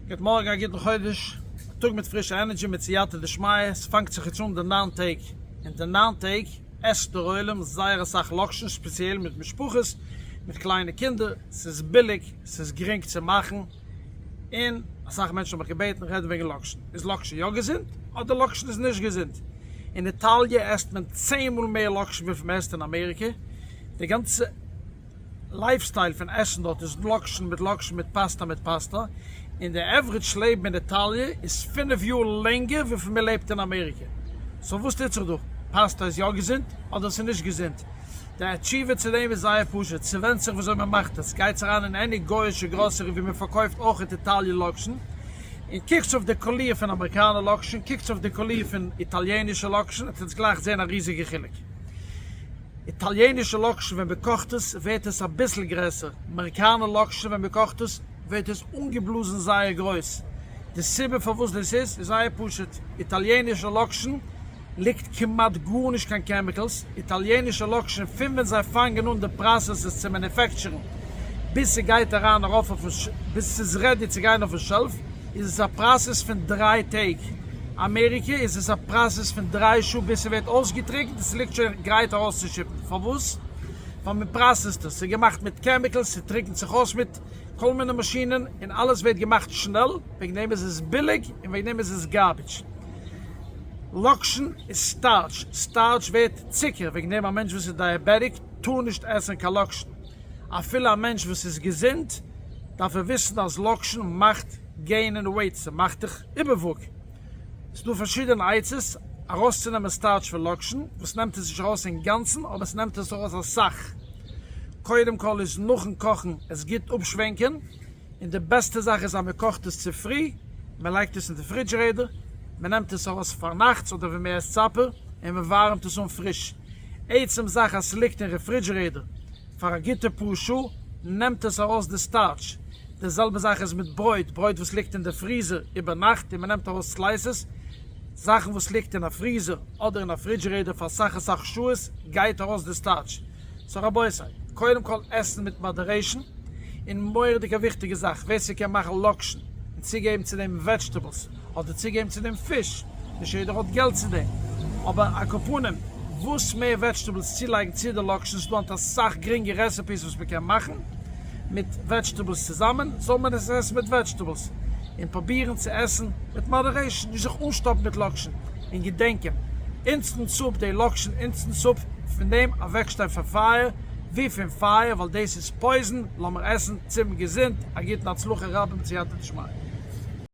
גוט מארגן א גוטן חודש, א טאג מיט פרישע energy מיט סייעתא דשמיא, ס'פאנגט זיך יעצט אן די ניין טעג, אין די ניין טעג עסט דער עולם זייער אסאך לאקשן ספעציעל מיט משפחות מיט קליינע קינדער, ס'איז ביליג, ס'איז גרינג צו מאכן, און אסאך מענטשן האבן מיך געבעטן רעדן וועגן לאקשן, איז לאקשן יא געזונט אדער לאקשן איז נישט געזונט? אין איטאליע עסט מען צען מאל מער לאקשן וויפיל מען עסט אין אמעריקע, די גאנצע. lifestyle פון עסן דארט איז לאקשן מיט לאקשן מיט פאסטא מיט פאסטא, און די average לעבן אין איטאליע איז פינף יאר לענגער וויפיל מען לעבט אין אמעריקע. so וואס טוט זיך דא? פאסטא איז יא געזונט אדער ס'איז נישט געזונט? די תשובה צו דעם איז זייער פשוט, ס'ווענדט זיך וויאזוי מען מאכט עס. גייטס אריין אין any גוי'אישע גראסערי ווי מען פארקויפט אויכעט איטאליע לאקשן, און קוקטס אויף די קאליר פון אמעריקאנער לאקשן, קוקטס אויף די קאליר פון איטאליענישע לאקשן, וועט עטס גלייך זען א ריזיגע חילוק. איטאליענישע לאקשן ווען מען קאכט עס ווערט עס אביסל גרעסער, אמעריקאנער לאקשן ווען מען קאכט עס ווערט עס אנגעבלאזן זייער גרויס, די סיבה פארוואס דאס איז איז זייער פשוט, איטאליענישע לאקשן ליגט כמעט גארנישט קיין chemicals, איטאליענישע לאקשן פון ווען זיי פאנגען אן די פראסעס עס צו manufacture ן ביז ס'גייט אריין ארויף אויפן ביז ס'איז ready צו גיין אויפן shelf איז עס א פראסעס פון דריי טעג. אמעריקע איז עס א פראסעס פון דריי שעה ביז ס'ווערט אויסגעטריקנט און ס'ליגט שוין גרייט ארויסצו ship ן. פארוואס? ווייל מען process ט עס, ס'איז געמאכט מיט chemicals, ס'טריקנט זיך אויס מיט כל מיני מאשינען און אלעס ווערט געמאכט שנעל, וועגן דעם איז עס ביליג און וועגן דעם איז עס garbage. לאקשן איז starch, starch ווערט צוקער, וועגן דעם א מענטש וואס איז diabetic טאר נישט עסן קיין לאקשן. אפילו א מענטש וואס איז געזונט דארף ער וויסן אז לאקשן מאכט gain ען weight, ס'מאכט דיך איבערוואג. ס'דא פארשידענע עצות ארויסצונעמען starch פון לאקשן, וואס נעמט עס נישט ארויס אינגאנצן אבער עס נעמט עס ארויס אסאך. קודם כל איז נאכן קאכן עס גוט אפשווענקען, און די בעסטע זאך איז אז מען קאכט עס צופרי, מען לייגט עס אין די refrigerator, מען נעמט עס ארויס פארנאכטס אדער ווען מען עסט supper, און מען ווארעמט עס אן פריש. עצם זאך אז ס'ליגט אין refrigerator פאר א גוטע פאר שעה נעמט עס ארויס די starch. די זעלבע זאך איז מיט ברויט, ברויט וואס ליגט אין די freezer איבער נאכט און מען נעמט ארויס slices, זאכן וואס ליגט אין א freezer אדער אין א refrigerator פאר אסאך אסאך שעות גייט ארויס די starch. so רבותי, קודם כל עסן מיט moderation, און מורא'דיג א וויכטיגע זאך, ווער ס'קען מאכן לאקשן און צוגעבן צו דעם vegetables, אדער צוגעבן צו דעם פיש, נישט יעדער האט געלט צו דעם, אבער על כל פנים וואס מער vegetables צולייגן צו די לאקשן, ס'דא היינט אסאך גרינגע recipes וואס מ'קען מאכן מיט vegetables צוזאמען, זאל מען עס עסן מיט vegetables, און פרובירן צו עסן מיט moderation, נישט זיך אנשטאפן מיט לאקשן, און געדענקען, instant soup, די לאקשן instant soup, פון דעם אוועקשטיין פון פייער, ווי פון פייער, ווייל דאס איז poison, לאמיר עסן צום געזונט, א גוטן הצלחה רבה מיט סייעתא דשמיא.